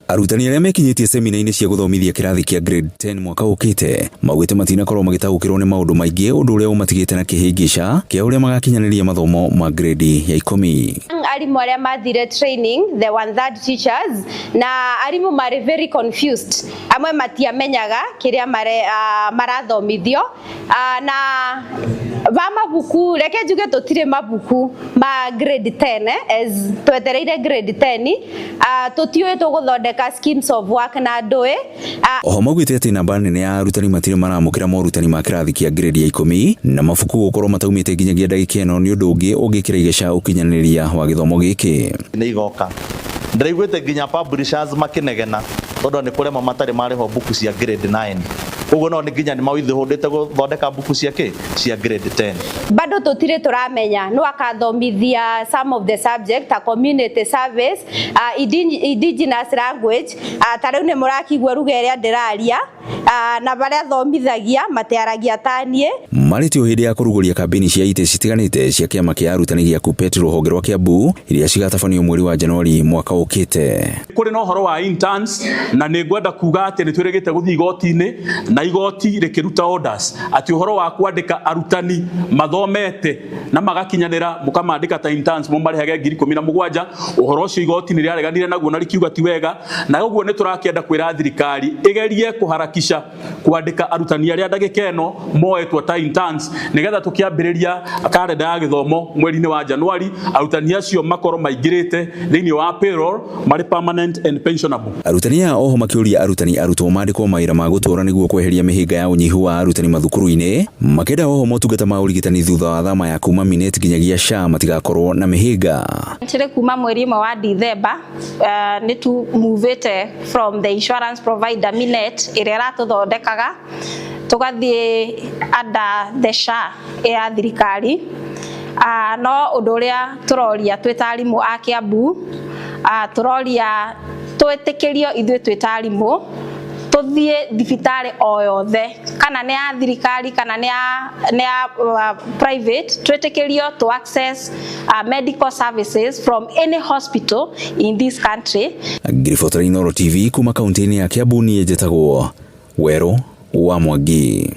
Arutani arĩa mekinyĩtie semina-inĩ cia gũthomithia kĩrathi kĩa grade 10 mwaka ũkĩte maugĩte matinakorwo magĩtaũkĩrwo nĩ maũndũ maingĩ, ũndũ ũrĩa ũmatigĩte na kĩhĩngĩca kĩa ũrĩa magakinyanĩria mathomo ma grade ya 10. Arimũ arĩa mathire training, the one third teachers, na arimũ marĩ very confused. Amwe matiamenyaga kĩrĩa marathomithio na ba mabuku. Reke njuge tũtirĩ mabuku ma grade 10 as twetereire grade 10. Tũtiũĩ tũgũthondeka schemes of work na ndũĩ. Oho maugĩte atĩ namba nene ya arutani matirĩ maramũkĩra morutani ma kĩrathi kĩa grade ya 10, na mabuku gũkorwo mataumĩte nginyagia ndagĩka ĩno nĩ ũndũ ũngĩ ũngĩkĩra igeca ũkinyanĩria wa gĩthomo gĩkĩ. Nĩ igoka ndĩraiguĩte nginya publishers makĩnegena tondũ nĩ kũrema matarĩ marĩhwo mbuku cia grade 9. Ũguo no nĩ nginya nĩ mawithũhũndĩte gũthondeka mbuku cia kĩ cia grade 10. Bado tũtirĩ tũramenya no akathomithia some of the subject ta community service, indigenous language. Ta rĩu nĩ mũrakigua ruga ĩrĩa ndĩraria, na barĩa thomithagia matiaragia ta niĩ. Marĩtio hĩndĩ ya kũrugũria kambĩini cia itĩ citiganĩte cia kĩama kĩa arutani gĩa KUPPET rũhonge rwa Kiambu, iria cigatabanio mweri wa Januari mwaka ũkĩte. Kũrĩ na ũhoro wa interns, na nĩ ngwenda kuga atĩ nĩ twĩrĩgĩte gũthiĩ igoti-inĩ, na igoti rĩkĩruta orders atĩ ũhoro wa kwandĩka arutani mathomete na magakinyanĩra mũkamandĩka ta interns mũmarĩhage 17,000, ũhoro ũcio igoti nĩ rĩareganire naguo na rĩkiuga ti wega. Na ũguo nĩ tũrakĩenda kwĩra thirikari ĩgerie kũharakisha kwandĩka arutani arĩa ndagĩka ĩno moetwo ta interns, nĩgetha tũkĩambĩrĩria karenda ya gĩthomo mweri-inĩ wa Januari, arutani acio makorwo maingĩrĩte thĩinĩ wa payroll marĩ permanent and pensionable. Arutani aya oho makĩũria arutani arutwo mandĩkwo mawĩra ma gũtũũra nĩguo kweheria mĩhĩnga ya ũnyihu wa arutani mathukuru-inĩ, makĩenda oho motungata ma ũrigitani thutha wa thama ya kuma Minet nginyagia SHA matigakorwo na mĩhĩnga. Tũrĩ kuma mweri ũmwe wa Dithemba nĩ tu movĩte from the insurance provider Minet ĩrĩa ĩratũthondekaga, tũgathiĩ under the SHA ya thirikari. No ũndũ ũrĩa tũroria twĩ ta arimũ a Kiambu, tũroria twĩtĩkĩrio ithuĩ twĩ ta arimũ tũthiĩ thibitarĩ o yothe, kana nĩ ya thirikari kana nĩ ya private, twĩtĩkĩrio to access medical services from any hospital in this country. Ngiribotera Inooro TV kuma kaunti-inĩ ya Kiambu, niĩ njĩtagwo Werũ wa Mwangi.